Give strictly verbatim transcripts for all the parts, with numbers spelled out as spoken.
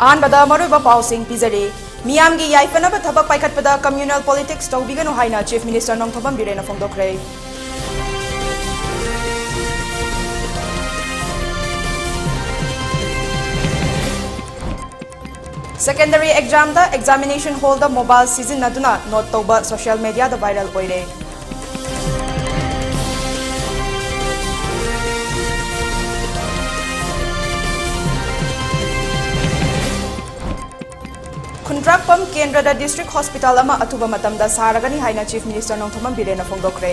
ꯑꯍꯥꯟꯕꯗ ꯃꯔꯨꯑꯣꯏꯕ ꯄꯥꯎꯁꯤꯡ ꯄꯤꯖꯔꯤ꯫ ꯃꯤꯌꯥꯝꯒꯤ ꯌꯥꯏꯐꯅꯕ ꯊꯕꯛ ꯄꯥꯏꯈꯠꯄꯗ communal politics ꯇꯧꯕꯤꯒꯅꯨ ꯍꯥꯏꯅ Chief Minister Nongthombam ꯕꯤꯔꯦꯟꯅ ꯐꯣꯡꯗꯣꯛꯈ꯭ꯔꯦ꯫ Secondary exam ꯗ examination hall ꯗ mobile ꯁꯤꯖꯤꯟꯅꯗꯨꯅ note ꯇꯧꯕ social media ꯗ viral ꯑꯣꯏꯔꯦ꯫ ꯈꯨꯟꯗ꯭ꯔꯥꯛꯄꯝ ꯀꯦꯟꯗ꯭ꯔꯗ district hospital ꯑꯃ ꯑꯊꯨꯕ ꯃꯇꯝꯗ ꯁꯥꯔꯒꯅꯤ ꯍꯥꯏꯅ Chief Minister ꯅꯣꯡꯊꯣꯝꯕꯝ ꯕꯤꯔꯦꯟꯅ ꯐꯣꯡꯗꯣꯛꯈ꯭ꯔꯦ꯫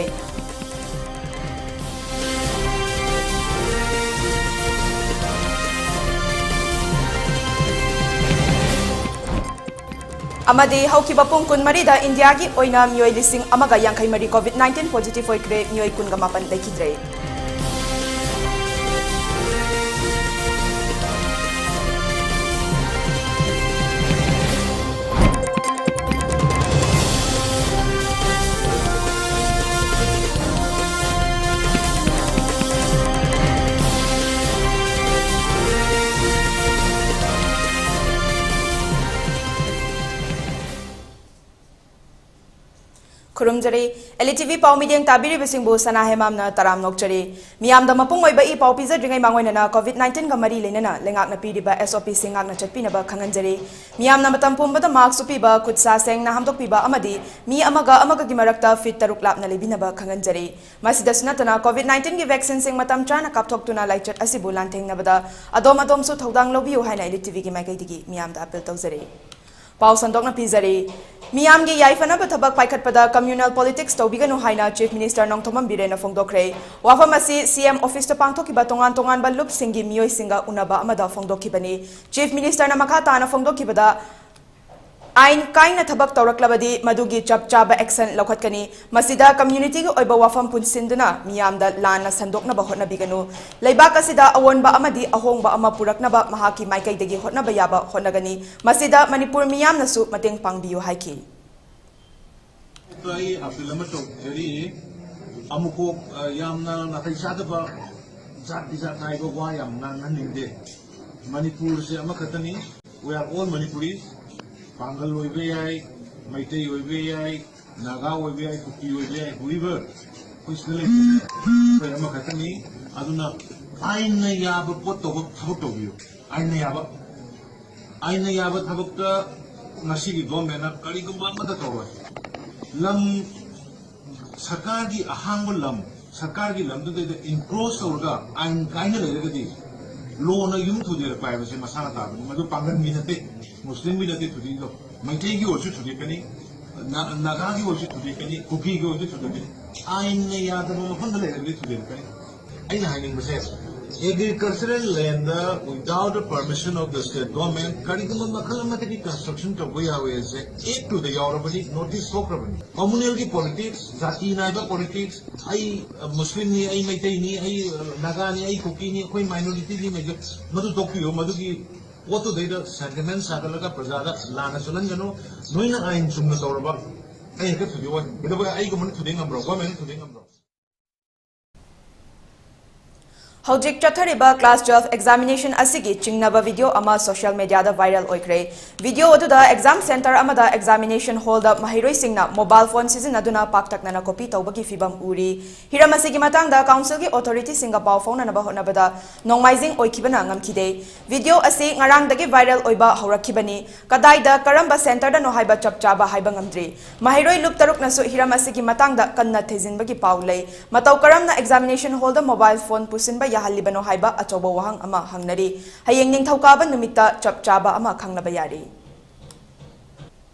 ꯑꯃꯗꯤ ꯍꯧꯈꯤꯕ ꯄꯨꯡ ꯀꯨꯟꯃꯔꯤꯗ ꯏꯟꯗꯤꯌꯥꯒꯤ ꯑꯣꯏꯅ ꯃꯤꯑꯣꯏ ꯂꯤꯁꯤꯡ ꯑꯃꯒ ꯌꯥꯡꯈꯩ ꯃꯔꯤ COVID nineteen positive ꯑꯣꯏꯈ꯭ꯔꯦ, ꯃꯤꯑꯣꯏ ꯀꯨꯟꯒ ꯃꯥꯄꯟ ꯂꯩꯈꯤꯗ꯭ꯔꯦ꯫ ꯈꯨꯔꯨꯝꯖꯔꯤ꯫ ꯑꯦꯜ ꯏ ꯇꯤ ꯚꯤ ꯄꯥꯎ ꯃꯤꯠꯌꯦꯡ ꯇꯥꯕꯤꯔꯤꯕꯁꯤꯡꯕꯨ ꯁꯅꯥ ꯍꯦꯃꯥꯝꯅ ꯇꯔꯥꯝ ꯅꯣꯛꯆꯔꯤ꯫ ꯃꯤꯌꯥꯝꯗ ꯃꯄꯨꯡ ꯑꯣꯏꯕ ꯏ ꯄꯥꯎ ꯄꯤꯖꯗ꯭ꯔꯤꯉꯩ ꯃꯥꯡꯑꯣꯏꯅꯅ COVID nineteen ꯒ ꯃꯔꯤ ꯂꯩꯅꯅ ꯂꯩꯉꯥꯛꯅ ꯄꯤꯔꯤꯕ S O P ꯁꯤꯡ ꯉꯥꯛꯅ ꯆꯠꯄꯤꯅꯕ ꯈꯪꯍꯟꯖꯔꯤ꯫ ꯃꯤꯌꯥꯝꯅ ꯃꯇꯝ ꯄꯨꯝꯕꯗ mask ꯎꯞꯄꯤꯕ, ꯈꯨꯠ ꯁꯥ ꯁꯦꯡꯅ ꯍꯥꯝꯗꯣꯛꯄꯤꯕ ꯑꯃꯗꯤ ꯃꯤ ꯑꯃꯒ ꯑꯃꯒꯒꯤ ꯃꯔꯛꯇ feet ꯇꯔꯨꯛ ꯂꯥꯞꯅ ꯂꯩꯕꯤꯅꯕ ꯈꯪꯍꯟꯖꯔꯤ꯫ ꯃꯁꯤꯗꯁꯨ ꯅꯠꯇꯅ COVID nineteen ꯒꯤ vaccine ꯁꯤꯡ ꯃꯇꯝ ꯆꯥꯅ ꯀꯥꯞꯊꯣꯛꯇꯨꯅ ꯂꯥꯏꯆꯠ ꯑꯁꯤꯕꯨ ꯂꯥꯟꯊꯦꯡꯅꯕꯗ ꯑꯗꯣꯝ ꯑꯗꯣꯝꯁꯨ ꯊꯧꯗꯥꯡ ꯂꯧꯕꯤꯌꯨ ꯍꯥꯏꯅ ꯑꯦꯜ ꯏ ꯇꯤ ꯚꯤ ꯒꯤ ꯃꯥꯏꯀꯩꯗꯒꯤ ꯃꯤꯌꯥꯝꯗ appeal ꯇꯧꯖꯔꯤ꯫ ꯄꯥꯎ ꯁꯟꯗꯣꯛꯅ ꯄꯤꯖꯔꯤ꯫ ꯃꯤꯌꯥꯝꯒꯤ ꯌꯥꯏꯐꯅꯕ ꯊꯕꯛ ꯄꯥꯏꯈꯠꯄꯗ communal politics ꯇꯧꯕꯤꯒꯅꯨ ꯍꯥꯏꯅ Chief Minister ꯅꯣꯡꯊꯣꯝꯕꯝ ꯕꯤꯔꯦꯟꯅ ꯐꯣꯡꯗꯣꯛꯈ꯭ꯔꯦ꯫ ꯋꯥꯐꯝ ꯑꯁꯤ C M office ꯇ ꯄꯥꯡꯊꯣꯛꯈꯤꯕ ꯇꯣꯉꯥꯟ ꯇꯣꯉꯥꯟꯕ ꯂꯨꯞꯁꯤꯡꯒꯤ ꯃꯤꯑꯣꯏꯁꯤꯡꯒ ꯎꯅꯕ ꯑꯃꯗ ꯐꯣꯡꯗꯣꯛꯈꯤꯕꯅꯤ꯫ Chief Minister ꯅ ꯃꯈꯥ ꯇꯥꯅ ꯐꯣꯡꯗꯣꯛꯈꯤꯕꯗ, ꯑꯥꯏꯟ ꯀꯥꯏꯅ ꯊꯕꯛ ꯇꯧꯔꯛꯂꯕꯗꯤ ꯃꯗꯨꯒꯤ ꯆꯞ ꯆꯥꯕ action ꯂꯧꯈꯠꯀꯅꯤ꯫ ꯃꯁꯤꯗ community ꯒꯤ ꯑꯣꯏꯕ ꯋꯥꯐꯝ ꯄꯨꯟꯁꯤꯟꯗꯨꯅ ꯃꯤꯌꯥꯝꯗ ꯂꯥꯟꯅ ꯁꯟꯗꯣꯛꯅꯕ ꯍꯣꯠꯅꯕꯤꯒꯅꯨ꯫ ꯂꯩꯕꯥꯛ ꯑꯁꯤꯗ ꯑꯑꯣꯟꯕ ꯑꯃꯗꯤ ꯑꯍꯣꯡꯕ ꯑꯃ ꯄꯨꯔꯛꯅꯕ ꯃꯍꯥꯛꯀꯤ ꯃꯥꯏꯀꯩꯗꯒꯤ ꯍꯣꯠꯅꯕ ꯌꯥꯕ ꯍꯣꯠꯅꯒꯅꯤ꯫ ꯃꯁꯤꯗ ꯃꯅꯤꯄꯨꯔ ꯃꯤꯌꯥꯝꯅꯁꯨ ꯃꯇꯦꯡ ꯄꯥꯡꯕꯤꯌꯨ ꯍꯥꯏꯈꯤ꯫ ꯑꯩ appeal ꯑꯃ ꯇꯧꯖꯔꯤ꯫ ꯑꯃꯨꯛꯀꯣꯛ, ꯑ, ꯌꯥꯝꯅ ꯅꯥꯇꯩ ꯆꯥꯗꯕ ꯖꯥꯠ ꯕꯤꯖꯥꯠ ꯅꯥꯏꯕ ꯋꯥ ꯌꯥꯝ ꯉꯥꯡꯍꯟꯅꯤꯡꯗꯦ꯫ ꯃꯅꯤꯄꯨꯔꯁꯦ ꯑꯃꯈꯛꯇꯅꯤ꯫ We are all Manipuris. ꯄꯥꯡꯒꯜ ꯑꯣꯏꯕ ꯌꯥꯏ, ꯃꯩꯇꯩ ꯑꯣꯏꯕ ꯌꯥꯏ, ꯅꯥꯒꯥ ꯑꯣꯏꯕ ꯌꯥꯏ, ꯀꯨꯀꯤ ꯑꯣꯏꯕ ꯌꯥꯏ, whoever. ꯑꯩꯈꯣꯏ ꯁꯤꯗ ꯂꯩꯕ ꯑꯩꯈꯣꯏ ꯑꯃꯈꯛꯇꯅꯤ꯫ ꯑꯗꯨꯅ ꯑꯥꯏꯟꯅ ꯌꯥꯕ ꯄꯣꯠ ꯇꯧꯕ ꯊꯕꯛ ꯇꯧꯕꯤꯌꯨ꯫ ꯑꯥꯏꯟꯅ ꯌꯥꯕ, ꯑꯥꯏꯟꯅ ꯌꯥꯕ ꯊꯕꯛꯇ ꯉꯁꯤꯒꯤ ꯒꯣꯔꯃꯦꯟꯅ ꯀꯔꯤꯒꯨꯝꯕ ꯑꯃꯠꯇ ꯇꯧꯔꯣꯏ꯫ ꯂꯝ, ꯁꯔꯀꯥꯔꯒꯤ ꯑꯍꯥꯡꯕ ꯂꯝ, ꯁꯔꯀꯥꯔꯒꯤ ꯂꯝꯗꯨꯗꯩꯗ ꯏꯟꯀ꯭ꯔꯣꯁ ꯇꯧꯔꯒ ꯑꯥꯏꯟ ꯀꯥꯏꯅ ꯂꯩꯔꯒꯗꯤ ꯂꯣꯅ ꯌꯨꯝ ꯊꯨꯗꯦꯛꯂꯛꯄ ꯍꯥꯏꯕꯁꯦ ꯃꯁꯥꯅ ꯇꯥꯕꯅꯤ꯫ ꯃꯗꯨ ꯄꯥꯡꯒꯟꯒꯤ ꯅꯠꯇꯦ, ꯃꯨꯁꯂꯤꯝꯒꯤ ꯅꯠꯇꯦ ꯊꯨꯗꯦꯛꯏꯗꯣ꯫ ꯃꯩꯇꯩꯒꯤ ꯑꯣꯏꯔꯁꯨ ꯊꯨꯗꯦꯛꯀꯅꯤ, ꯅꯥ-, ꯅꯥꯒꯥꯒꯤ ꯑꯣꯏꯔꯁꯨ ꯊꯨꯗꯦꯛꯀꯅꯤ, ꯀꯨꯀꯤꯒꯤ ꯑꯣꯏꯔꯁꯨ ꯊꯨꯗꯦꯛꯀꯅꯤ꯫ ꯑꯥꯏꯟꯅ ꯌꯥꯗꯕ ꯃꯐꯝꯗ ꯂꯩꯔꯒꯗꯤ ꯊꯨꯗꯦꯛꯀꯅꯤ꯫ ꯑꯩꯅ ꯍꯥꯏꯅꯤꯡꯕꯁꯦ, agricultural ꯂꯦꯟꯗ without the permission of the state government ꯀꯔꯤꯒꯨꯝꯕ ꯃꯈꯜ ꯑꯃꯗꯒꯤ ꯀꯟꯁꯇ꯭ꯔꯛꯁꯟ ꯇꯧꯕ ꯌꯥꯔꯣꯏ ꯍꯥꯏꯁꯦ ꯑꯦꯛ ꯇꯨꯗ ꯌꯥꯎꯔꯕꯅꯤ, ꯅꯣꯇꯤꯁ ꯊꯣꯛꯈ꯭ꯔꯕꯅꯤ꯫ ꯀꯝꯃꯨꯅꯦꯜꯒꯤ ꯄꯣꯂꯤꯇꯤꯛꯁ, ꯖꯥꯇꯤ ꯅꯥꯏꯕ ꯄꯣꯂꯤꯇꯤꯛꯁ, ꯑꯩ, ꯑ, ꯃꯨꯁꯂꯤꯝꯅꯤ, ꯑꯩ ꯃꯩꯇꯩꯅꯤ, ꯑꯩ, ꯑ, ꯅꯥꯒꯥꯅꯤ, ꯑꯩ ꯀꯨꯀꯤꯅꯤ, ꯑꯩꯈꯣꯏ ꯃꯥꯏꯅꯣꯔꯤꯇꯤꯅꯤ, ꯃꯩꯇꯩ, ꯃꯗꯨ ꯇꯣꯛꯄꯤꯌꯨ꯫ ꯃꯗꯨꯒꯤ ꯄꯣꯠꯇꯨꯗꯩꯗ ꯁꯦꯟꯇꯤꯃꯦꯟ ꯁꯥꯒꯠꯂꯒ ꯄ꯭ꯔꯖꯥꯗ ꯂꯥꯟꯅ ꯆꯠꯍꯟꯒꯅꯨ꯫ ꯅꯣꯏꯅ ꯑꯥꯏꯟ ꯆꯨꯝꯅ ꯇꯧꯔꯕ ꯑꯩ ꯍꯦꯛꯇ ꯊꯨꯗꯦꯛꯑꯣꯏ꯫ ꯀꯩꯗꯧꯕ ꯑꯩꯒꯨꯝꯕꯅ ꯊꯨꯗꯦꯛ ꯉꯝꯕ꯭ꯔꯣ? ꯒꯣꯔꯃꯦꯟꯅ ꯊꯨꯗꯦꯛ ꯉꯝꯕ꯭ꯔꯣ? ꯍꯧꯖꯤꯛ ꯆꯠꯊꯔꯤꯕ class twelve examination ꯑꯁꯤꯒꯤ ꯆꯤꯡꯅꯕ video ꯑꯃ social mediaꯗ viral ꯑꯣꯏꯈ꯭ꯔꯦ꯫ Video ꯑꯗꯨꯗ exam centre ꯑꯃꯗ examination hallꯗ ꯃꯍꯩꯔꯣꯏꯁꯤꯡꯅ mobile phone ꯁꯤꯖꯤꯟꯅꯗꯨꯅ ꯄꯥꯛꯇꯛꯅꯅ copy ꯇꯧꯕꯒꯤ ꯐꯤꯚꯝ ꯎꯔꯤ꯫ ꯍꯤꯔꯝ ꯑꯁꯤꯒꯤ ꯃꯇꯥꯡꯗ councilꯒꯤ authorityꯁꯤꯡꯒ ꯄꯥꯎ ꯐꯥꯎꯅꯅꯕ ꯍꯣꯠꯅꯕꯗ ꯅꯣꯡꯃꯥꯏꯖꯤꯡ ꯑꯣꯏꯈꯤꯕꯅ ꯉꯝꯈꯤꯗꯦ꯫ Video ꯑꯁꯤ ꯉꯔꯥꯡꯗꯒꯤ viral ꯑꯣꯏꯕ ꯍꯧꯔꯛꯈꯤꯕꯅꯤ꯫ ꯀꯗꯥꯏꯗ, ꯀꯔꯝꯕ centreꯗꯅꯣ ꯍꯥꯏꯕ ꯆꯞ ꯆꯥꯕ ꯍꯥꯏꯕ ꯉꯝꯗ꯭ꯔꯤ꯫ ꯃꯍꯩꯔꯣꯏ ꯂꯨꯞ ꯇꯔꯨꯛꯅꯁꯨ ꯍꯤꯔꯝ ꯑꯁꯤꯒꯤ ꯃꯇꯥꯡꯗ ꯀꯟꯅ ꯊꯤꯖꯤꯟꯕꯒꯤ ꯄꯥꯎ ꯂꯩ꯫ ꯃꯇꯧ ꯀꯔꯝꯅ examination hallꯗ mobile phone ꯄꯨꯁꯤꯟꯕ ꯌꯥꯍꯜꯂꯤꯕꯅꯣ ꯍꯥꯏꯕ ꯑꯆꯧꯕ ꯋꯥꯍꯪ ꯑꯃ ꯍꯪꯅꯔꯤ꯫ ꯍꯌꯦꯡ ꯅꯤꯡꯊꯧꯀꯥꯕ ꯅꯨꯃꯤꯠꯇ ꯆꯞ ꯆꯥꯕ ꯑꯃ ꯈꯪꯂꯕ ꯌꯥꯔꯤ꯫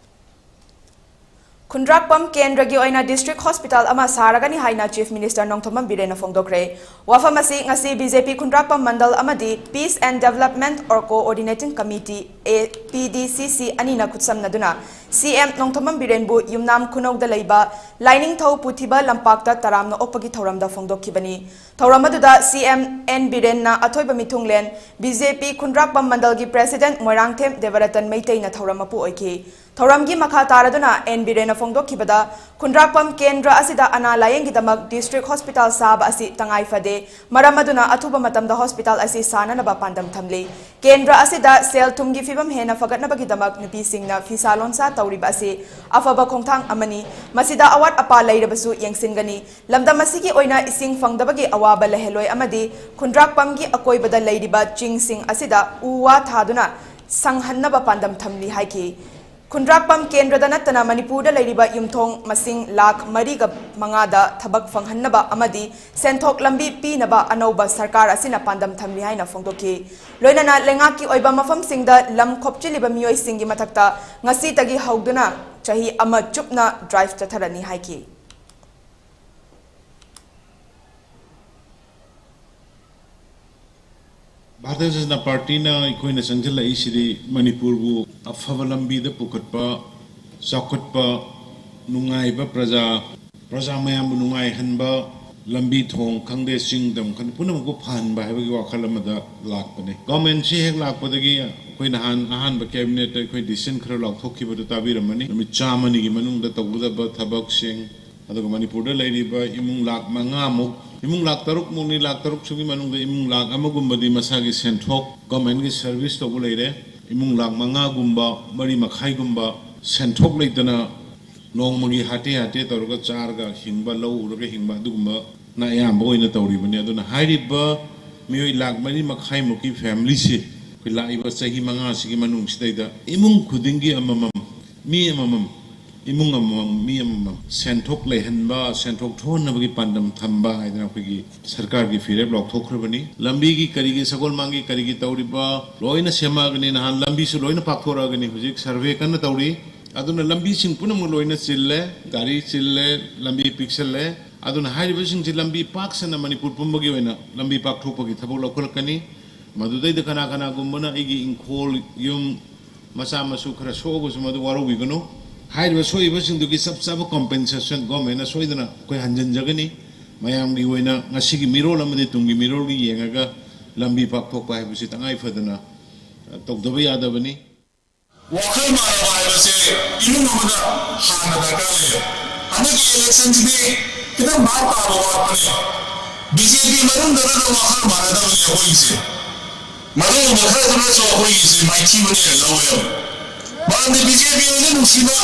ꯈꯨꯟꯗ꯭ꯔꯥꯛꯄꯝ ꯀꯦꯟꯗ꯭ꯔꯒꯤ ꯑꯣꯏꯅ district hospital ꯑꯃ ꯁꯥꯔꯒꯅꯤ ꯍꯥꯏꯅ Chief Minister ꯅꯣꯡꯊꯣꯝꯕꯝ ꯕꯤꯔꯦꯟꯅ ꯐꯣꯡꯗꯣꯛꯈ꯭ꯔꯦ꯫ ꯋꯥꯐꯝ ꯑꯁꯤ ꯉꯁꯤ BJP ꯈꯨꯟꯗ꯭ꯔꯥꯛꯄꯝ ꯃꯟꯗꯜ ꯑꯃꯗꯤ Peace and Development or Coordinating Committee, A P D C C, ꯑꯅꯤꯅ ꯈꯨꯠꯁꯝꯅꯗꯨꯅ CM ꯅꯣꯡꯊꯣꯝꯕꯝ ꯕꯤꯔꯦꯟꯕꯨ ꯌꯨꯝꯅꯥꯝ ꯈꯨꯅꯧꯗ ꯂꯩꯕ ꯂꯥꯏꯅꯤꯡꯊꯧ ꯄꯨꯊꯤꯕ ꯂꯝꯄꯥꯛꯇ ꯇꯔꯥꯝꯅ ꯑꯣꯛꯄꯒꯤ ꯊꯧꯔꯝꯗ ꯐꯣꯡꯗꯣꯛꯈꯤꯕꯅꯤ꯫ ꯊꯧꯔꯝ ꯑꯗꯨꯗ CM N ꯕꯤꯔꯦꯟꯅ ꯑꯊꯣꯏꯕ ꯃꯤꯊꯨꯡꯂꯦꯟ, BJP ꯈꯨꯟꯗ꯭ꯔꯥꯛꯄꯝ ꯃꯟꯗꯜꯒꯤ President ꯃꯣꯏꯔꯥꯡꯊꯦꯝ ꯗꯦꯕꯔꯇꯟ ꯃꯩꯇꯩꯅ ꯊꯧꯔꯝ ꯃꯄꯨ ꯑꯣꯏꯈꯤ꯫ ꯊꯧꯔꯝꯒꯤ ꯃꯈꯥ ꯇꯥꯔꯗꯨꯅ ꯑꯦꯟ ꯕꯤꯔꯦꯟꯅ ꯐꯣꯡꯗꯣꯛꯈꯤꯕꯗ, ꯈꯨꯟꯗ꯭ꯔꯥꯛꯄꯝ ꯀꯦꯟꯗ꯭ꯔ ꯑꯁꯤꯗ ꯑꯅꯥ ꯂꯥꯌꯦꯡꯒꯤꯗꯃꯛ district hospital ꯁꯥꯕ ꯑꯁꯤ ꯇꯉꯥꯏ ꯐꯗꯦ꯫ ꯃꯔꯝ ꯑꯗꯨꯅ ꯑꯊꯨꯕ ꯃꯇꯝꯗ hospital ꯑꯁꯤ ꯁꯥꯅꯅꯕ ꯄꯥꯟꯗꯝ ꯊꯝꯂꯤ꯫ ꯀꯦꯟꯗ꯭ꯔ ꯑꯁꯤꯗ ꯁꯦꯜ ꯊꯨꯝꯒꯤ ꯐꯤꯕꯝ ꯍꯦꯟꯅ ꯐꯒꯠꯅꯕꯒꯤꯗꯃꯛ ꯅꯨꯄꯤꯁꯤꯡꯅ ꯐꯤꯁꯥ ꯂꯣꯟꯁꯥ ꯇꯧꯔꯤꯕ ꯑꯁꯤ ꯑꯐꯕ ꯈꯣꯡꯊꯥꯡ ꯑꯃꯅꯤ꯫ ꯃꯁꯤꯗ ꯑꯋꯥꯠ ꯑꯄꯥ ꯂꯩꯔꯕꯁꯨ ꯌꯦꯡꯁꯤꯟꯒꯅꯤ꯫ ꯂꯝꯗꯝ ꯑꯁꯤꯒꯤ ꯑꯣꯏꯅ ꯏꯁꯤꯡ ꯐꯪꯗꯕꯒꯤ ꯑꯋꯥꯕ ꯂꯩꯍꯜꯂꯣꯏ ꯑꯃꯗꯤ ꯈꯨꯟꯗ꯭ꯔꯥꯛꯄꯝꯒꯤ ꯑꯀꯣꯏꯕꯗ ꯂꯩꯔꯤꯕ ꯆꯤꯡꯁꯤꯡ ꯑꯁꯤꯗ ꯎ ꯋꯥ ꯊꯥꯗꯨꯅ ꯁꯪꯍꯟꯅꯕ ꯄꯥꯟꯗꯝ ꯊꯝꯂꯤ ꯍꯥꯏꯈꯤ꯫ ꯈꯨꯟꯗ꯭ꯔꯥꯛꯄꯝ ꯀꯦꯟꯗ꯭ꯔꯗ ꯅꯠꯇꯅ ꯃꯅꯤꯄꯨꯔꯗ ꯂꯩꯔꯤꯕ ꯌꯨꯝꯊꯣꯡ ꯃꯁꯤꯡ ꯂꯥꯈ ꯃꯔꯤꯒ ꯃꯉꯥꯗ ꯊꯕꯛ ꯐꯪꯍꯟꯅꯕ ꯑꯃꯗꯤ ꯁꯦꯟꯊꯣꯛ ꯂꯝꯕꯤ ꯄꯤꯅꯕ ꯑꯅꯧꯕ ꯁꯔꯀꯥꯔ ꯑꯁꯤꯅ ꯄꯥꯟꯗꯝ ꯊꯝꯂꯤ ꯍꯥꯏꯅ ꯐꯣꯡꯗꯣꯛꯈꯤ꯫ ꯂꯣꯏꯅꯅ ꯂꯩꯉꯥꯛꯀꯤ ꯑꯣꯏꯕ ꯃꯐꯝꯁꯤꯡꯗ ꯂꯝ ꯈꯣꯞꯆꯤꯜꯂꯤꯕ ꯃꯤꯑꯣꯏꯁꯤꯡꯒꯤ ꯃꯊꯛꯇ ꯉꯁꯤꯗꯒꯤ ꯍꯧꯗꯨꯅ ꯆꯍꯤ ꯑꯃ ꯆꯨꯞꯅ drive ꯆꯠꯊꯔꯅꯤ ꯍꯥꯏꯈꯤ꯫ ꯚꯥꯔꯇꯤꯌ ꯖꯅꯇꯥ ꯄꯥꯔꯇꯤꯅ ꯑꯩꯈꯣꯏꯅ ꯆꯪꯁꯤꯜꯂꯛꯏꯁꯤꯗꯤ ꯃꯅꯤꯄꯨꯔꯕꯨ ꯑꯐꯕ ꯂꯝꯕꯤꯗ ꯄꯨꯈꯠꯄ, ꯆꯥꯎꯈꯠꯄ, ꯅꯨꯡꯉꯥꯏꯕ ꯄ꯭ꯔꯖꯥ, ꯄ꯭ꯔꯖꯥ ꯃꯌꯥꯝꯕꯨ ꯅꯨꯡꯉꯥꯏꯍꯟꯕ, ꯂꯝꯕꯤ ꯊꯣꯡ ꯈꯪꯗꯦ, ꯆꯤꯡ ꯇꯝ ꯈꯪꯗꯦ, ꯄꯨꯝꯅꯃꯛꯄꯨ ꯐꯍꯟꯕ ꯍꯥꯏꯕꯒꯤ ꯋꯥꯈꯜ ꯑꯃꯗ ꯂꯥꯛꯄꯅꯤ꯫ ꯒꯣꯔꯃꯦꯟꯁꯤ ꯍꯦꯛ ꯂꯥꯛꯄꯗꯒꯤ ꯑꯩꯈꯣꯏ ꯅꯍꯥꯟ ꯑꯍꯥꯟꯕ ꯀꯦꯕꯤꯅꯦꯠꯇ ꯑꯩꯈꯣꯏ decision ꯈꯔ ꯂꯥꯎꯊꯣꯛꯈꯤꯕꯗꯨ ꯇꯥꯕꯤꯔꯝꯃꯅꯤ꯫ ꯅꯨꯃꯤꯠ ꯆꯥꯝꯃꯅꯤꯒꯤ ꯃꯅꯨꯡꯗ ꯇꯧꯒꯗꯕ ꯊꯕꯛꯁꯤꯡ, ꯑꯗꯨꯒ ꯃꯅꯤꯄꯨꯔꯗ ꯂꯩꯔꯤꯕ ꯏꯃꯨꯡ ꯂꯥꯈ ꯃꯉꯥꯃꯨꯛ, ꯏꯃꯨꯡ ꯂꯥꯈ ꯇꯔꯨꯛꯃꯨꯛꯅꯤ, ꯂꯥꯈ ꯇꯔꯨꯛꯁꯤꯒꯤ ꯃꯅꯨꯡꯗ ꯏꯃꯨꯡ ꯂꯥꯈ ꯑꯃꯒꯨꯝꯕꯗꯤ ꯃꯁꯥꯒꯤ ꯁꯦꯟꯊꯣꯛ ꯒꯣꯔꯃꯦꯟꯒꯤ service ꯇꯧꯕ ꯂꯩꯔꯦ꯫ ꯏꯃꯨꯡ ꯂꯥꯈ ꯃꯉꯥꯒꯨꯝꯕ, ꯃꯔꯤ ꯃꯈꯥꯏꯒꯨꯝꯕ ꯁꯦꯟꯊꯣꯛ ꯂꯩꯇꯅ ꯅꯣꯡꯃꯒꯤ ꯍꯥꯇꯦ ꯍꯥꯇꯦ ꯇꯧꯔꯒ ꯆꯥꯔꯒ ꯍꯤꯡꯕ, ꯂꯧ ꯎꯔꯒ ꯍꯤꯡꯕ, ꯑꯗꯨꯒꯨꯝꯕꯅ ꯑꯌꯥꯝꯕ ꯑꯣꯏꯅ ꯇꯧꯔꯤꯕꯅꯤ꯫ ꯑꯗꯨꯅ ꯍꯥꯏꯔꯤꯕ ꯃꯤꯑꯣꯏ ꯂꯥꯈ ꯃꯔꯤ ꯃꯈꯥꯏꯃꯨꯛꯀꯤ familyꯁꯤ ꯑꯩꯈꯣꯏ ꯂꯥꯛꯏꯕ ꯆꯍꯤ ꯃꯉꯥꯁꯤꯒꯤ ꯃꯅꯨꯡꯁꯤꯗꯩꯗ ꯏꯃꯨꯡ ꯈꯨꯗꯤꯡꯒꯤ ꯑꯃꯃꯝ, ꯃꯤ ꯑꯃꯃꯝ, ꯏꯃꯨꯡ ꯑꯃꯃꯝ, ꯃꯤ ꯑꯃꯃꯝ ꯁꯦꯟꯊꯣꯛ ꯂꯩꯍꯟꯕ, ꯁꯦꯟꯊꯣꯛ ꯊꯣꯛꯍꯟꯅꯕꯒꯤ ꯄꯥꯟꯗꯝ ꯊꯝꯕ ꯍꯥꯏꯗꯅ ꯑꯩꯈꯣꯏꯒꯤ ꯁꯔꯀꯥꯔꯒꯤ ꯐꯤꯔꯦꯞ ꯂꯥꯎꯊꯣꯛꯈ꯭ꯔꯕꯅꯤ꯫ ꯂꯝꯕꯤꯒꯤ ꯀꯔꯤꯒꯤ ꯁꯒꯣꯜꯃꯥꯡꯒꯤ ꯀꯔꯤꯒꯤ ꯇꯧꯔꯤꯕ ꯂꯣꯏꯅ ꯁꯦꯝꯃꯛꯑꯒꯅꯤ꯫ ꯅꯍꯥꯟ ꯂꯝꯕꯤꯁꯨ ꯂꯣꯏꯅ ꯄꯥꯛꯊꯣꯔꯛꯑꯒꯅꯤ꯫ ꯍꯧꯖꯤꯛ survey ꯀꯟꯅ ꯇꯧꯔꯤ꯫ ꯑꯗꯨꯅ ꯂꯝꯕꯤꯁꯤꯡ ꯄꯨꯝꯅꯃꯛ ꯂꯣꯏꯅ ꯆꯤꯜꯂꯦ, ꯒꯥꯔꯤ ꯆꯤꯜꯂꯦ, ꯂꯝꯕꯤ ꯄꯤꯛꯁꯜꯂꯦ꯫ ꯑꯗꯨꯅ ꯍꯥꯏꯔꯤꯕꯁꯤꯡꯁꯤ ꯂꯝꯕꯤ ꯄꯥꯛ ꯁꯟꯅ ꯃꯅꯤꯄꯨꯔ ꯄꯨꯝꯕꯒꯤ ꯑꯣꯏꯅ ꯂꯝꯕꯤ ꯄꯥꯛꯊꯣꯛꯄꯒꯤ ꯊꯕꯛ ꯂꯧꯈꯠꯂꯛꯀꯅꯤ꯫ ꯃꯗꯨꯗꯩꯗ ꯀꯅꯥ ꯀꯅꯥꯒꯨꯝꯕꯅ ꯑꯩꯒꯤ ꯏꯪꯈꯣꯜ, ꯌꯨꯝ, ꯃꯆꯥ ꯃꯁꯨ ꯈꯔ ꯁꯣꯛꯑꯒꯁꯨ ꯃꯗꯨ ꯋꯥꯔꯧꯕꯤꯒꯅꯨ꯫ ꯍꯥꯏꯔꯤꯕ ꯁꯣꯛꯏꯕꯁꯤꯡꯗꯨꯒꯤ ꯆꯞ ꯆꯥꯕ compensation ꯒꯣꯔꯃꯦꯟꯅ ꯁꯣꯏꯗꯅ ꯑꯩꯈꯣꯏ ꯍꯟꯖꯤꯟꯖꯒꯅꯤ꯫ ꯃꯌꯥꯝꯒꯤ ꯑꯣꯏꯅ ꯉꯁꯤꯒꯤ ꯃꯤꯔꯣꯜ ꯑꯃꯗꯤ ꯇꯨꯡꯒꯤ ꯃꯤꯔꯣꯜꯒꯤ ꯌꯦꯡꯉꯒ ꯂꯝꯕꯤ ꯄꯥꯛꯊꯣꯛꯄ ꯍꯥꯏꯕꯁꯤ ꯇꯉꯥꯏ ꯐꯗꯅ, ꯑ, ꯇꯧꯗꯕ ꯌꯥꯗꯕꯅꯤ꯫ ꯋꯥꯈꯜ ꯃꯥꯟꯅꯕ ꯍꯥꯏꯕꯁꯦ ꯑꯃꯗ ꯍꯥꯟꯅ ꯗꯔꯀꯥꯔ ꯂꯩꯔꯦ꯫ ꯍꯟꯗꯛꯀꯤ ꯏꯂꯦꯛꯁꯟꯁꯤꯗꯤ ꯈꯤꯇꯪ ꯚꯥꯞ ꯇꯥꯕ ꯋꯥꯠꯄꯅꯦ꯫ ꯕꯤ ꯖꯦ ꯄꯤ ꯃꯅꯨꯡꯗꯅ ꯋꯥꯈꯜ ꯃꯥꯟꯅꯗꯕꯅꯦ ꯑꯩꯈꯣꯏꯒꯤꯁꯦ꯫ ꯃꯅꯨꯡꯗ ꯈꯔꯗꯨꯅꯁꯨ ꯑꯩꯈꯣꯏꯒꯤꯁꯦ ꯃꯥꯏꯊꯤꯕꯅꯦꯅ ꯂꯧꯋꯦꯕ꯫ ꯃꯔꯝꯗꯤ ꯕꯤ ꯖꯦ ꯄꯤ ꯑꯣꯏꯅ ꯅꯨꯡꯁꯤꯕ,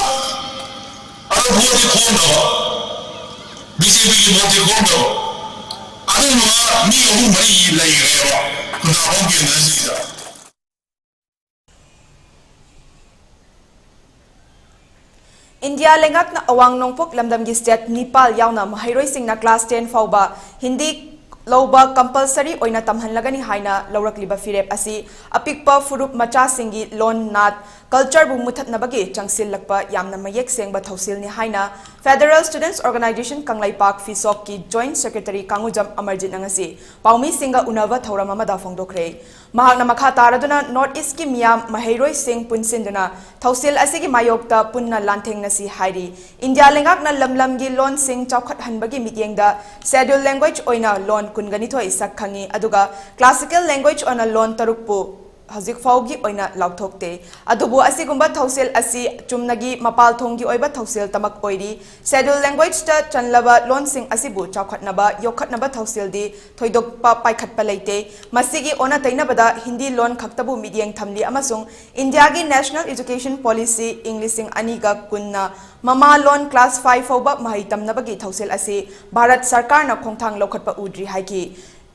ꯑꯗꯣ ꯚꯣꯠꯇꯤ ꯈꯣꯝꯗꯕ, ꯕꯤ ꯖꯦ ꯄꯤꯒꯤ ꯚꯣꯠꯇꯤ ꯈꯣꯝꯗꯕ꯫ ꯑꯗꯨꯒꯨꯝꯕ ꯃꯤ ꯑꯍꯨꯝ ꯃꯔꯤ ꯂꯩꯈ꯭ꯔꯦꯕ ꯈꯨꯟꯗ꯭ꯔꯥꯛꯄꯝ ꯀꯦꯟꯗ꯭ꯔꯁꯤꯗ꯫ ꯏꯟꯗꯤꯌꯥ ꯂꯩꯉꯥꯛꯅ ꯑꯋꯥꯡ ꯅꯣꯡꯄꯣꯛ ꯂꯝꯗꯝꯒꯤ ꯁ꯭ꯇꯦꯠ ꯅꯤꯄꯥꯜ ꯌꯥꯎꯅ ꯃꯍꯩꯔꯣꯏꯁꯤꯡꯅ ꯀ꯭ꯂꯥꯁ ꯇꯦꯟ ꯐꯥꯎꯕ ꯍꯤꯟꯗꯤ ꯂꯧꯕ ꯀꯝꯄꯜꯁꯔꯤ ꯑꯣꯏꯅ ꯇꯝꯍꯜꯂꯒꯅꯤ ꯍꯥꯏꯅ ꯂꯧꯔꯛꯂꯤꯕ ꯐꯤꯔꯦꯞ ꯑꯁꯤ ꯑꯄꯤꯛꯄ ꯐꯨꯔꯨꯞ ꯃꯆꯥꯁꯤꯡꯒꯤ ꯂꯣꯟ, ꯅꯥꯠ, ꯀꯜꯆꯔꯕꯨ ꯃꯨꯊꯠꯅꯕꯒꯤ ꯆꯪꯁꯤꯜꯂꯛꯄ ꯌꯥꯝꯅ ꯃꯌꯦꯛ ꯁꯦꯡꯕ ꯊꯧꯁꯤꯜꯅꯤ ꯍꯥꯏꯅ Federal Students Organisation ꯀꯪꯂꯩꯄꯥꯛ ꯐꯤꯁꯣꯛꯀꯤ ꯖꯣꯏꯟꯠ ꯁꯦꯀ꯭ꯔꯦꯇꯔꯤ ꯀꯥꯡꯉꯨꯖꯝ ꯑꯃꯔꯖꯤꯠꯅ ꯉꯁꯤ ꯄꯥꯎꯃꯤꯁꯤꯡꯒ ꯎꯅꯕ ꯊꯧꯔꯝ ꯑꯃꯗ ꯐꯣꯡꯗꯣꯛꯈ꯭ꯔꯦ꯫ ꯃꯍꯥꯛꯅ ꯃꯈꯥ ꯇꯥꯔꯗꯨꯅ ꯅꯣꯔꯠ ꯏꯁ꯭ꯠꯀꯤ ꯃꯤꯌꯥꯝ ꯃꯍꯩꯔꯣꯏꯁꯤꯡ ꯄꯨꯟꯁꯤꯟꯗꯨꯅ ꯊꯧꯁꯤꯜ ꯑꯁꯤꯒꯤ ꯃꯥꯌꯣꯛꯇ ꯄꯨꯟꯅ ꯂꯥꯟꯊꯦꯡꯅꯁꯤ ꯍꯥꯏꯔꯤ꯫ ꯏꯟꯗꯤꯌꯥ ꯂꯩꯉꯥꯛꯅ ꯂꯝ ꯂꯝꯒꯤ ꯂꯣꯟꯁꯤꯡ ꯆꯥꯎꯈꯠꯍꯟꯕꯒꯤ ꯃꯤꯠꯌꯦꯡꯗ Scheduled Language ꯑꯣꯏꯅ ꯂꯣꯟ ꯀꯨꯟꯒ ꯅꯤꯊꯣꯏ ꯁꯛ ꯈꯪꯉꯤ, ꯑꯗꯨꯒ Classical Language ꯑꯣꯏꯅ ꯂꯣꯟ ꯇꯔꯨꯛꯄꯨ ꯍꯧꯖꯤꯛ ꯐꯥꯎꯒꯤ ꯑꯣꯏꯅ ꯂꯥꯎꯊꯣꯛꯇꯦ꯫ ꯑꯗꯨꯕꯨ ꯑꯁꯤꯒꯨꯝꯕ ꯊꯧꯁꯤꯜ ꯑꯁꯤ ꯆꯨꯝꯅꯒꯤ ꯃꯄꯥꯜ ꯊꯣꯡꯒꯤ ꯑꯣꯏꯕ ꯊꯧꯁꯤꯜꯇꯃꯛ ꯑꯣꯏꯔꯤ꯫ Scheduled Languageꯇ ꯆꯜꯂꯕ ꯂꯣꯟꯁꯤꯡ ꯑꯁꯤꯕꯨ ꯆꯥꯎꯈꯠꯅꯕ, ꯌꯣꯛꯈꯠꯅꯕ ꯊꯧꯁꯤꯜꯗꯤ ꯊꯣꯏꯗꯣꯛꯄ ꯄꯥꯏꯈꯠꯄ ꯂꯩꯇꯦ꯫ ꯃꯁꯤꯒꯤ ꯑꯣꯟꯅ ꯇꯩꯅꯕꯗ ꯍꯤꯟꯗꯤ ꯂꯣꯟ ꯈꯛꯇꯕꯨ ꯃꯤꯠꯌꯦꯡ ꯊꯝꯂꯤ ꯑꯃꯁꯨꯡ ꯏꯟꯗꯤꯌꯥꯒꯤ National Education Policy ꯏꯪ ꯂꯤꯁꯤꯡ ꯑꯅꯤꯒ ꯀꯨꯟꯅ ꯃꯃꯥ ꯂꯣꯟ class five ꯐꯥꯎꯕ ꯃꯍꯩ ꯇꯝꯅꯕꯒꯤ ꯊꯧꯁꯤꯜ ꯑꯁꯤ ꯚꯥꯔꯠ ꯁꯔꯀꯥꯔꯅ ꯈꯣꯡꯊꯥꯡ ꯂꯧꯈꯠꯄ ꯎꯗ꯭ꯔꯤ ꯍꯥꯏꯈꯤ꯫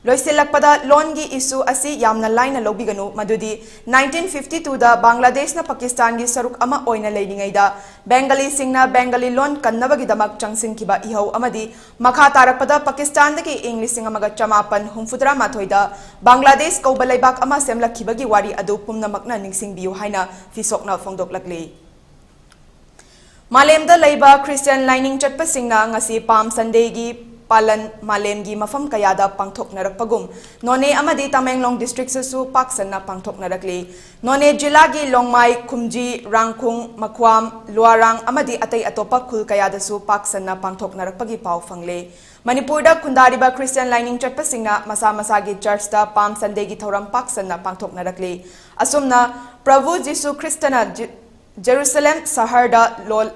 ꯂꯣꯏꯁꯤꯜꯂꯛꯄꯗ, ꯂꯣꯟꯒꯤ issue ꯑꯁꯤ ꯌꯥꯝꯅ ꯂꯥꯏꯅ ꯂꯧꯕꯤꯒꯅꯨ, ꯃꯗꯨꯗꯤ nineteen fifty twoꯗ ꯕꯪꯒ꯭ꯂꯥꯗꯦꯁꯅ ꯄꯥꯀꯤꯁꯇꯥꯟꯒꯤ ꯁꯔꯨꯛ ꯑꯃ ꯑꯣꯏꯅ ꯂꯩꯔꯤꯉꯩꯗ ꯕꯦꯡꯒꯂꯤꯁꯤꯡꯅ ꯕꯦꯡꯒꯂꯤ ꯂꯣꯟ ꯀꯟꯅꯕꯒꯤꯗꯃꯛ ꯆꯪꯁꯤꯟꯈꯤꯕ ꯏꯍꯧ ꯑꯃꯗꯤ ꯃꯈꯥ ꯇꯥꯔꯛꯄꯗ ꯄꯥꯀꯤꯁꯇꯥꯟꯗꯒꯤ ꯏꯪ ꯂꯤꯁꯤꯡ ꯑꯃꯒ ꯆꯃꯥꯄꯟ ꯍꯨꯝꯐꯨꯇꯔꯥ ꯃꯥꯊꯣꯏꯗ ꯕꯪꯒ꯭ꯂꯥꯗꯦꯁ ꯀꯧꯕ ꯂꯩꯕꯥꯛ ꯑꯃ ꯁꯦꯝꯂꯛꯈꯤꯕꯒꯤ ꯋꯥꯔꯤ ꯑꯗꯨ ꯄꯨꯝꯅꯃꯛꯅ ꯅꯤꯡꯁꯤꯡꯕꯤꯌꯨ ꯍꯥꯏꯅ ꯐꯤꯁꯣꯛꯅ ꯐꯣꯡꯗꯣꯛꯂꯛꯂꯤ꯫ ꯃꯥꯂꯦꯝꯗ ꯂꯩꯕ ꯈ꯭ꯔꯤꯁꯇꯤꯌꯥꯟ ꯂꯥꯏꯅꯤꯡ ꯆꯠꯄꯁꯤꯡꯅ ꯉꯁꯤ ꯄꯥꯝ ꯁꯟꯗꯦꯒꯤ ꯄꯥꯂꯟ ꯃꯥꯂꯦꯝꯒꯤ ꯃꯐꯝ ꯀꯌꯥꯗ ꯄꯥꯡꯊꯣꯛꯅꯔꯛꯄꯒꯨꯝ, ꯅꯣꯅꯦ ꯑꯃꯗꯤ ꯇꯃꯦꯡꯂꯣꯡ ꯗꯤꯁꯇ꯭ꯔꯤꯛꯇꯁꯨ ꯄꯥꯛ ꯁꯟꯅ ꯄꯥꯡꯊꯣꯛꯅꯔꯛꯂꯤ꯫ ꯅꯣꯅꯦ ꯖꯤꯂꯥꯒꯤ ꯂꯣꯡꯃꯥꯏ, ꯈꯨꯝꯖꯤ, ꯔꯥꯡꯈꯨꯡ, ꯃꯈ꯭ꯋꯥꯝ, ꯂꯨꯋꯥꯔꯥꯡ ꯑꯃꯗꯤ ꯑꯇꯩ ꯑꯇꯣꯞꯄ ꯈꯨꯜ ꯀꯌꯥꯗꯁꯨ ꯄꯥꯛ ꯁꯟꯅ ꯄꯥꯡꯊꯣꯛꯅꯔꯛꯄꯒꯤ ꯄꯥꯎ ꯐꯪꯂꯦ꯫ ꯃꯅꯤꯄꯨꯔꯗ ꯈꯨꯟꯗꯥꯔꯤꯕ ꯈ꯭ꯔꯤꯁꯇꯤꯌꯥꯟ ꯂꯥꯏꯅꯤꯡ ꯆꯠꯄꯁꯤꯡꯅ ꯃꯁꯥ ꯃꯁꯥꯒꯤ ꯆꯔꯆꯇ ꯄꯥꯝ ꯁꯟꯗꯦꯒꯤ ꯊꯧꯔꯝ ꯄꯥꯛ ꯁꯟꯅ ꯄꯥꯡꯊꯣꯛꯅꯔꯛꯂꯤ꯫ ꯑꯁꯨꯝꯅ ꯄ꯭ꯔꯚꯨ ꯖꯤꯁꯨ ꯈ꯭ꯔꯤꯁꯇꯅ ꯖꯤ-, ꯖꯦꯔꯨꯁꯂꯦꯝ ꯁꯍꯔꯗ ꯂꯣ-,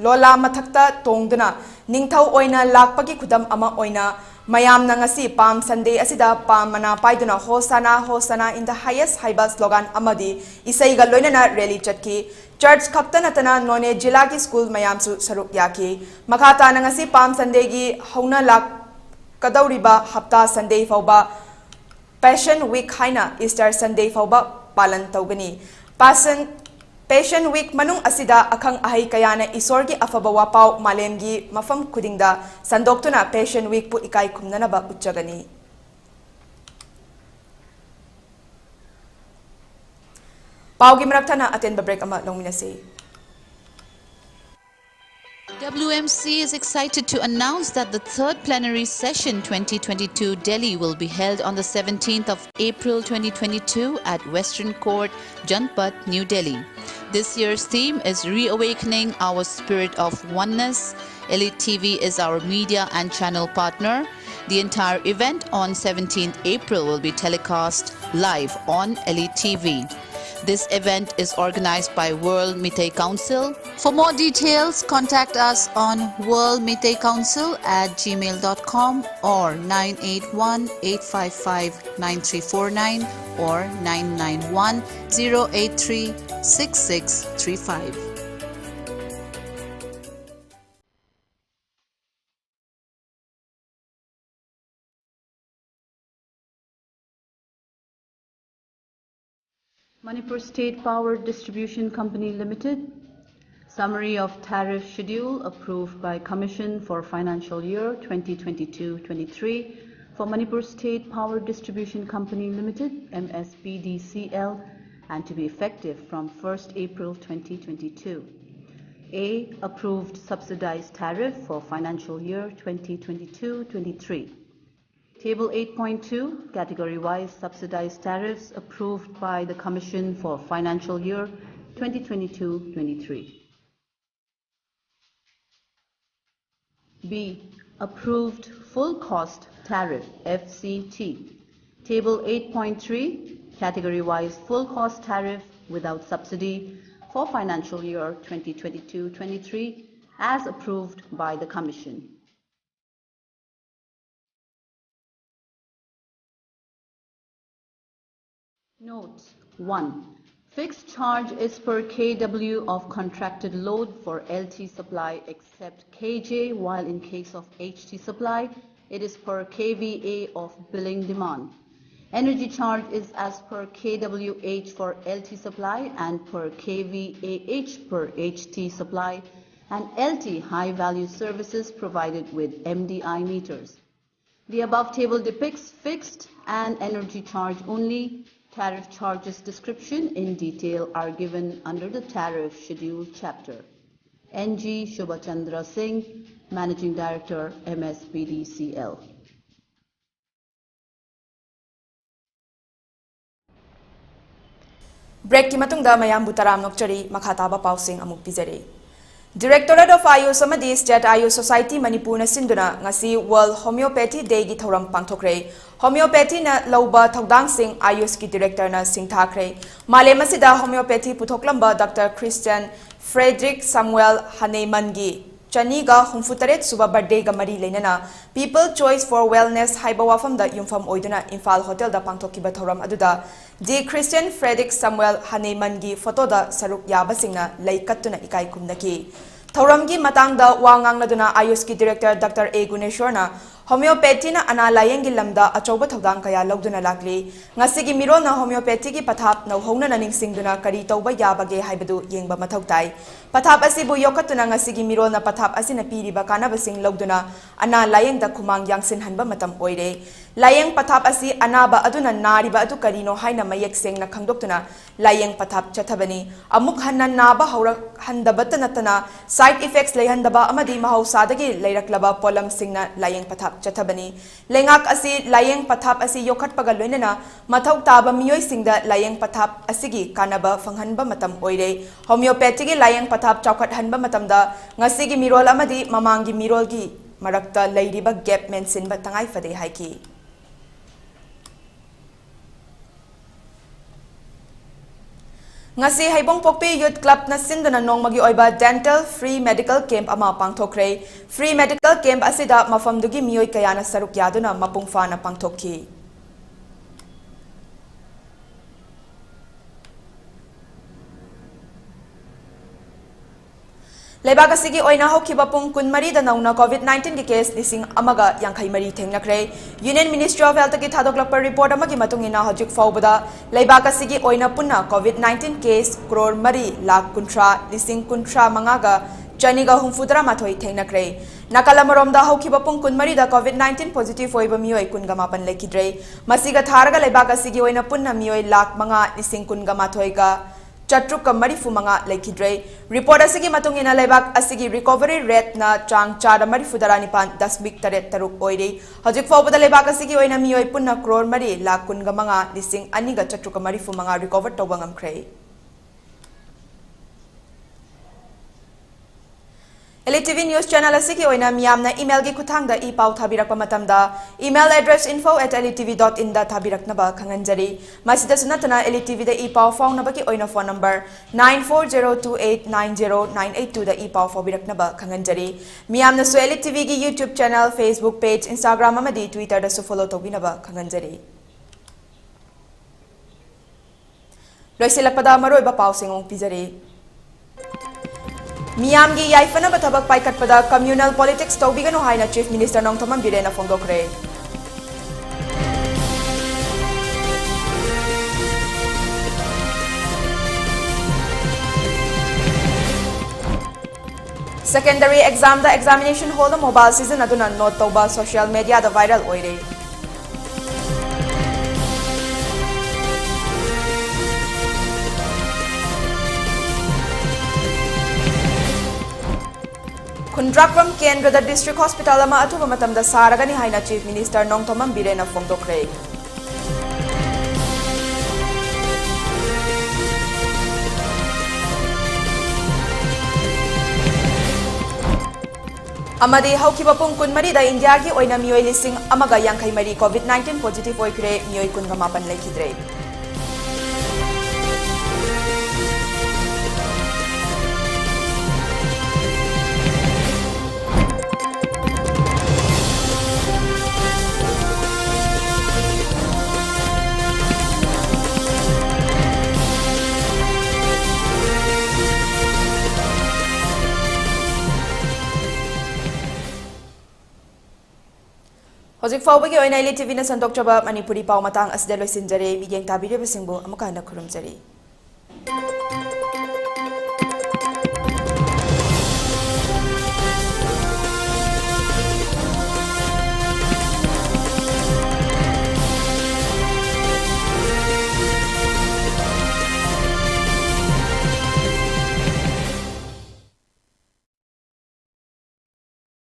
ꯂꯣꯂꯥ ꯃꯊꯛꯇ ꯇꯣꯡꯗꯨꯅ ꯅꯤꯡꯊꯧ ꯑꯣꯏꯅ ꯂꯥꯛꯄꯒꯤ ꯈꯨꯗꯝ ꯑꯃ ꯑꯣꯏꯅ ꯃꯌꯥꯝꯅ ꯉꯁꯤ Palm Sunday ꯑꯁꯤꯗ palm ꯃꯅꯥ ꯄꯥꯏꯗꯨꯅ "Hosanna, Hosanna in the highest" ꯍꯥꯏꯕ slogan ꯑꯃꯗꯤ ꯏꯁꯩꯒ ꯂꯣꯏꯅꯅ rally ꯆꯠꯈꯤ꯫ Church ꯈꯛꯇ ꯅꯠꯇꯅ ꯅꯣꯅꯦ ꯖꯤꯂꯥꯒꯤ school ꯃꯌꯥꯝꯁꯨ ꯁꯔꯨꯛ ꯌꯥꯈꯤ꯫ ꯃꯈꯥ ꯇꯥꯅ ꯉꯁꯤ Palm Sundayꯒꯤ ꯍꯧꯅ ꯂꯥꯛꯀꯗꯧꯔꯤꯕ ꯍꯞꯇꯥ Sunday ꯐꯥꯎꯕ Passion Week ꯍꯥꯏꯅ Easter Sunday ꯐꯥꯎꯕ ꯄꯥꯂꯟ ꯇꯧꯒꯅꯤ꯫ Passion, Passion Week ꯃꯅꯨꯡ ꯑꯁꯤꯗ ꯑꯈꯪ ꯑꯍꯩ ꯀꯌꯥꯅ ꯏꯁꯣꯔꯒꯤ ꯑꯐꯕ ꯋꯥꯄꯥꯎ ꯃꯥꯂꯦꯝꯒꯤ ꯃꯐꯝ ꯈꯨꯗꯤꯡꯗ ꯁꯟꯗꯣꯛꯇꯨꯅ Passion Weekꯄꯨ ꯏꯀꯥꯏ ꯈꯨꯝꯅꯅꯕ ꯎꯠꯆꯒꯅꯤ꯫ ꯄꯥꯎꯒꯤ ꯃꯔꯛ ꯊꯠꯅ ꯑꯇꯦꯟꯕ break ꯑꯃ ꯂꯧꯃꯤꯟꯅꯁꯤ꯫ W M C is excited to announce that the third plenary session twenty twenty-two Delhi will be held on the seventeenth of April twenty twenty-two at Western Court, Janpath, New Delhi. This year's theme is Reawakening Our Spirit of Oneness. Elite T V is our media and channel partner. The entire event on seventeenth April will be telecast live on Elite T V. This event is organized by World Meitei Council. For more details, contact us on world meitei council at gmail dot com or nine eight one, eight five five, nine three four nine or nine nine one, zero eight three, six six three five. Manipur State Power Distribution Company Limited. Summary of tariff schedule approved by Commission for financial year twenty twenty-two twenty-three for Manipur State Power Distribution Company Limited, M S P D C L, and to be effective from first April twenty twenty-two. A. Approved subsidized tariff for financial year twenty twenty-two twenty-three. Table eight point two, category-wise subsidized tariffs approved by the Commission for financial year twenty twenty-two twenty-three. B. Approved full cost tariff, F C T. Table eight point three, category-wise full cost tariff without subsidy for financial year twenty twenty-two twenty-three as approved by the Commission. Note one. Fixed charge is per K W of contracted load for L T supply except K J, while in case of H T supply, it is per K V A of billing demand. Energy charge is as per K W H for L T supply and per K V A H per H T supply and L T high value services provided with M D I meters. The above table depicts fixed and energy charge only. Tariff charges description in detail are given under the tariff schedule chapter. N G Shubha Chandra Singh, Managing Director, M S P D C L. Breakꯀꯤ ꯃꯇꯨꯡꯗ ꯃꯌꯥꯝꯕꯨ ꯇꯔꯥꯝ ꯅꯣꯛꯆꯔꯤ꯫ ꯃꯈꯥ ꯇꯥꯕ ꯄꯥꯎꯁꯤꯡ ꯑꯃꯨꯛ ꯄꯤꯖꯔꯤ꯫ Directorate of Ayush ꯑꯃꯗꯤ State Ayush Society ꯃꯅꯤꯄꯨꯔꯅ ꯁꯤꯟꯗꯨꯅ ꯉꯁꯤ World Homeopathy Dayꯒꯤ ꯊꯧꯔꯝ ꯄꯥꯡꯊꯣꯛꯈ꯭ꯔꯦ꯫ Homeopathyꯅ ꯂꯧꯕ ꯊꯧꯗꯥꯡꯁꯤꯡ Ayushꯀꯤ directorꯅ ꯁꯤꯡꯊꯥꯈ꯭ꯔꯦ꯫ ꯃꯥꯂꯦꯝ ꯑꯁꯤꯗ homeopathy ꯄꯨꯊꯣꯛꯂꯝꯕ Doctor Christian Frederick Samuel Hahnemanꯒꯤ ꯆꯅꯤꯒ ꯍꯨꯝꯐꯨ ꯇꯔꯦꯠ ꯁꯨꯕ birthdayꯒ ꯃꯔꯤ ꯂꯩꯅꯅ People Choice for Wellness ꯍꯥꯏꯕ ꯋꯥꯐꯝꯗ ꯌꯨꯝꯐꯝ ꯑꯣꯏꯗꯨꯅ ꯏꯝꯐꯥꯜ ꯍꯣꯇꯦꯜꯗ ꯄꯥꯡꯊꯣꯛꯈꯤꯕ ꯊꯧꯔꯝ ꯑꯗꯨꯗ The Christian Frederick Samuel Hahnemanꯒꯤ ꯐꯣꯇꯣꯗ ꯁꯔꯨꯛ ꯌꯥꯕꯁꯤꯡꯅ ꯂꯩ ꯀꯠꯇꯨꯅ ꯏꯀꯥꯏ ꯈꯨꯝꯅꯈꯤ꯫ ꯊꯧꯔꯝꯒꯤ ꯃꯇꯥꯡꯗ ꯋꯥ ꯉꯥꯡꯂꯗꯨꯅ Ayushꯀꯤ director Doctor A ꯒꯨꯅꯦꯁ꯭ꯋꯔꯅ homeopathyꯅ ꯑꯅꯥ ꯂꯥꯌꯦꯡꯒꯤ ꯂꯝꯗ ꯑꯆꯧꯕ ꯊꯧꯗꯥꯡ ꯀꯌꯥ ꯂꯧꯗꯨꯅ ꯂꯥꯛꯂꯤ꯫ ꯉꯁꯤꯒꯤ ꯃꯤꯔꯣꯜꯅ homeopathyꯒꯤ ꯄꯊꯥꯞ ꯅꯧꯍꯧꯅꯅ ꯅꯤꯡꯁꯤꯡꯗꯨꯅ ꯀꯔꯤ ꯇꯧꯕ ꯌꯥꯕꯒꯦ ꯍꯥꯏꯕꯗꯨ ꯌꯦꯡꯕ ꯃꯊꯧ ꯇꯥꯏ꯫ ꯄꯊꯥꯞ ꯑꯁꯤꯕꯨ ꯌꯣꯛꯈꯠꯇꯨꯅ ꯉꯁꯤꯒꯤ ꯃꯤꯔꯣꯜꯅ ꯄꯊꯥꯞ ꯑꯁꯤꯅ ꯄꯤꯔꯤꯕ ꯀꯥꯟꯅꯕꯁꯤꯡ ꯂꯧꯗꯨꯅ ꯑꯅꯥ ꯂꯥꯌꯦꯡꯗ ꯈꯨꯃꯥꯡ ꯌꯥꯡꯁꯤꯟꯍꯟꯕ ꯃꯇꯝ ꯑꯣꯏꯔꯦ꯫ ꯂꯥꯌꯦꯡ ꯄꯊꯥꯞ ꯑꯁꯤ ꯑꯅꯥꯕ ꯑꯗꯨꯅ ꯅꯥꯔꯤꯕ ꯑꯗꯨ ꯀꯔꯤꯅꯣ ꯍꯥꯏꯅ ꯃꯌꯦꯛ ꯁꯦꯡꯅ ꯈꯪꯗꯣꯛꯇꯨꯅ ꯂꯥꯌꯦꯡ ꯄꯊꯥꯞ ꯆꯠꯊꯕꯅꯤ꯫ ꯑꯃꯨꯛ ꯍꯟꯅ ꯅꯥꯕ ꯍꯧꯔꯛꯍꯟꯗꯕꯇ ꯅꯠꯇꯅ side effects ꯂꯩꯍꯟꯗꯕ ꯑꯃꯗꯤ ꯃꯍꯧꯁꯥꯗꯒꯤ ꯂꯩꯔꯛꯂꯕ ꯄꯣꯠꯂꯝꯁꯤꯡꯅ ꯂꯥꯌꯦꯡ ꯄꯊꯥꯞ ꯆꯠꯊꯕꯅꯤ꯫ ꯂꯩꯉꯥꯛ ꯑꯁꯤ ꯂꯥꯌꯦꯡ ꯄꯊꯥꯞ ꯑꯁꯤ ꯌꯣꯛꯈꯠꯄꯒ ꯂꯣꯏꯅꯅ ꯃꯊꯧ ꯇꯥꯕ ꯃꯤꯑꯣꯏꯁꯤꯡꯗ ꯂꯥꯌꯦꯡ ꯄꯊꯥꯞ ꯑꯁꯤꯒꯤ ꯀꯥꯟꯅꯕ ꯐꯪꯍꯟꯕ ꯃꯇꯝ ꯑꯣꯏꯔꯦ꯫ Homeopathyꯒꯤ ꯂꯥꯌꯦꯡ ꯄꯊꯥꯞ ꯆꯥꯎꯈꯠꯍꯟꯕ ꯃꯇꯝꯗ ꯉꯁꯤꯒꯤ ꯃꯤꯔꯣꯜ ꯑꯃꯗꯤ ꯃꯃꯥꯡꯒꯤ ꯃꯤꯔꯣꯜꯒꯤ ꯃꯔꯛꯇ ꯂꯩꯔꯤꯕ gap ꯃꯦꯟꯁꯤꯟꯕ ꯇꯉꯥꯏ ꯐꯗꯦ ꯍꯥꯏꯈꯤ꯫ ꯉꯁꯤ ꯍꯩꯕꯣꯡꯄꯣꯛꯄꯤ Youth Clubꯅ ꯁꯤꯟꯗꯨꯅ ꯅꯣꯡꯃꯒꯤ ꯑꯣꯏꯕ dental free medical camp ꯑꯃ ꯄꯥꯡꯊꯣꯛꯈ꯭ꯔꯦ꯫ Free medical camp ꯑꯁꯤꯗ ꯃꯐꯝꯗꯨꯒꯤ ꯃꯤꯑꯣꯏ ꯀꯌꯥꯅ ꯁꯔꯨꯛ ꯌꯥꯗꯨꯅ ꯃꯄꯨꯡ ꯐꯥꯅ ꯄꯥꯡꯊꯣꯛꯈꯤ꯫ ꯂꯩꯕꯥꯛ ꯑꯁꯤꯒꯤ ꯑꯣꯏꯅ ꯍꯧꯈꯤꯕ ꯄꯨꯡ ꯀꯨꯟꯃꯔꯤꯗ ꯅꯧꯅ COVID nineteen ꯒꯤ case ꯂꯤꯁꯤꯡ ꯑꯃꯒ ꯌꯥꯡꯈꯩ ꯃꯔꯤ ꯊꯦꯡꯅꯈ꯭ꯔꯦ꯫ Union Ministry of Healthꯀꯤ ꯊꯥꯗꯣꯛꯂꯛꯄ report ꯑꯃꯒꯤ ꯃꯇꯨꯡ ꯏꯟꯅ, ꯍꯧꯖꯤꯛ ꯐꯥꯎꯕꯗ ꯂꯩꯕꯥꯛ ꯑꯁꯤꯒꯤ ꯑꯣꯏꯅ ꯄꯨꯟꯅ COVID nineteen case ꯀ꯭ꯔꯣꯔ ꯃꯔꯤ ꯂꯥꯈ ꯀꯨꯟꯊ꯭ꯔꯥ ꯂꯤꯁꯤꯡ ꯀꯨꯟꯊ꯭ꯔꯥ ꯃꯉꯥꯒ ꯆꯅꯤꯒ ꯍꯨꯝꯐꯨꯇꯔꯥ ꯃꯥꯊꯣꯏ ꯊꯦꯡꯅꯈ꯭ꯔꯦ꯫ ꯅꯥꯀꯜ ꯑꯃꯔꯣꯝꯗ, ꯍꯧꯈꯤꯕ ꯄꯨꯡ ꯀꯨꯟꯃꯔꯤꯗ COVID nineteen positive ꯑꯣꯏꯕ ꯃꯤꯑꯣꯏ ꯀꯨꯟꯒ ꯃꯥꯄꯟ ꯂꯩꯈꯤꯗ꯭ꯔꯦ꯫ ꯃꯁꯤꯒ ꯊꯥꯔꯒ ꯂꯩꯕꯥꯛ ꯑꯁꯤꯒꯤ ꯑꯣꯏꯅ ꯄꯨꯟꯅ ꯃꯤꯑꯣꯏ ꯂꯥꯈ ꯃꯉꯥ ꯂꯤꯁꯤꯡ ꯀꯨꯟꯒ ꯃꯥꯊꯣꯏꯒ ꯆꯥꯇ꯭ꯔꯨꯛꯀ ꯃꯔꯤꯐꯨ ꯃꯉꯥ ꯂꯩꯈꯤꯗ꯭ꯔꯦ꯫ Report ꯑꯁꯤꯒꯤ ꯃꯇꯨꯡ ꯏꯟꯅ, ꯂꯩꯕꯥꯛ ꯑꯁꯤꯒꯤ recovery rateꯅ ꯆꯥꯡ ꯆꯥꯗ ꯃꯔꯤꯐꯨ ꯇꯔꯥꯅꯤꯄꯥꯟ ꯗꯁꯃꯤꯛ ꯇꯔꯦꯠ ꯇꯔꯨꯛ ꯑꯣꯏꯔꯤ꯫ ꯍꯧꯖꯤꯛ ꯐꯥꯎꯕꯗ ꯂꯩꯕꯥꯛ ꯑꯁꯤꯒꯤ ꯑꯣꯏꯅ ꯃꯤꯑꯣꯏ ꯄꯨꯟꯅ ꯀ꯭ꯔꯣꯔ ꯃꯔꯤ ꯂꯥꯈ ꯀꯨꯟꯒ ꯃꯉꯥ ꯂꯤꯁꯤꯡ ꯑꯅꯤꯒ ꯆꯥꯇ꯭ꯔꯨꯛꯀ ꯃꯔꯤꯐꯨ ꯃꯉꯥ recover ꯇꯧꯕ ꯉꯝꯈ꯭ꯔꯦ꯫ L E T V news channel ꯑꯁꯤꯒꯤ ꯑꯣꯏꯅ ꯃꯤꯌꯥꯝꯅ emailꯒꯤ ꯈꯨꯠꯊꯥꯡꯗ ꯏ ꯄꯥꯎ ꯊꯥꯕꯤꯔꯛꯄ ꯃꯇꯝꯗ, email address info at L E T V dot inꯗ ꯊꯥꯕꯤꯔꯛꯅꯕ ꯈꯪꯍꯟꯖꯔꯤ꯫ ꯃꯁꯤꯗꯁꯨ ꯅꯠꯇꯅ, L E T Vꯗ ꯏ ꯄꯥꯎ ꯐꯥꯎꯅꯕꯒꯤ ꯑꯣꯏꯅ phone number nine four zero two eight nine zero nine eight twoꯗ E ꯄꯥꯎ ꯐꯥꯎꯕꯤꯔꯛꯅꯕ ꯈꯪꯍꯟꯖꯔꯤ꯫ ꯃꯤꯌꯥꯝꯅꯁꯨ L E T Vꯒꯤ YouTube channel, Facebook page, Instagram ꯑꯃꯗꯤ Twitterꯗꯁꯨ follow ꯇꯧꯕꯤꯅꯕ ꯈꯪꯍꯟꯖꯔꯤ꯫ ꯂꯣꯏꯁꯤꯜꯂꯛꯄꯗ ꯃꯔꯨꯑꯣꯏꯕ ꯄꯥꯎꯁꯤꯡ ꯑꯃꯨꯛ ꯄꯤꯖꯔꯤ꯫ ꯃꯤꯌꯥꯝꯒꯤ ꯌꯥꯏꯐꯅꯕ ꯊꯕꯛ ꯄꯥꯏꯈꯠꯄꯗ communal politics ꯇꯧꯕꯤꯒꯅꯨ ꯍꯥꯏꯅ Chief Minister Nongthombam ꯕꯤꯔꯦꯟꯅ ꯐꯣꯡꯗꯣꯛꯈ꯭ꯔꯦ꯫ Secondary examꯗ examination hallꯗ mobile ꯁꯤꯖꯤꯟꯅꯗꯨꯅ note ꯇꯧꯕ social mediaꯗ viral ꯑꯣꯏꯔꯦ꯫ ꯈꯨꯟꯗ꯭ꯔꯥꯛꯄꯝ ꯀꯦꯟꯗ꯭ꯔꯗ district hospital ꯑꯃ ꯑꯊꯨꯕ ꯃꯇꯝꯗ ꯁꯥꯔꯒꯅꯤ ꯍꯥꯏꯅ Chief Minister ꯅꯣꯡꯊꯣꯝꯕꯝ ꯕꯤꯔꯦꯟꯅ ꯐꯣꯡꯗꯣꯛꯈ꯭ꯔꯦ꯫ ꯑꯃꯗꯤ ꯍꯧꯈꯤꯕ ꯄꯨꯡ ꯀꯨꯟꯃꯔꯤꯗ ꯏꯟꯗꯤꯌꯥꯒꯤ ꯑꯣꯏꯅ ꯃꯤꯑꯣꯏ ꯂꯤꯁꯤꯡ ꯑꯃꯒ ꯌꯥꯡꯈꯩ ꯃꯔꯤ COVID nineteen positive ꯑꯣꯏꯈ꯭ꯔꯦ, ꯃꯤꯑꯣꯏ ꯀꯨꯟꯒ ꯃꯥꯄꯟ ꯂꯩꯈꯤꯗ꯭ꯔꯦ꯫ ꯍꯧꯖꯤꯛ ꯐꯥꯎꯕꯒꯤ ꯑꯣꯏꯅ ꯏꯂꯤ ꯇꯤꯚꯤꯅ ꯁꯟꯗꯣꯛꯆꯕ ꯃꯅꯤꯄꯨꯔꯤ ꯄꯥꯎ ꯃꯇꯥꯡ ꯑꯁꯤꯗ ꯂꯣꯏꯁꯤꯟꯖꯔꯦ꯫ ꯃꯤꯠꯌꯦꯡ ꯇꯥꯕꯤꯔꯤꯕꯁꯤꯡꯕꯨ ꯑꯃꯨꯛꯀ ꯍꯟꯅ ꯈꯨꯔꯨꯝꯖꯔꯤ꯫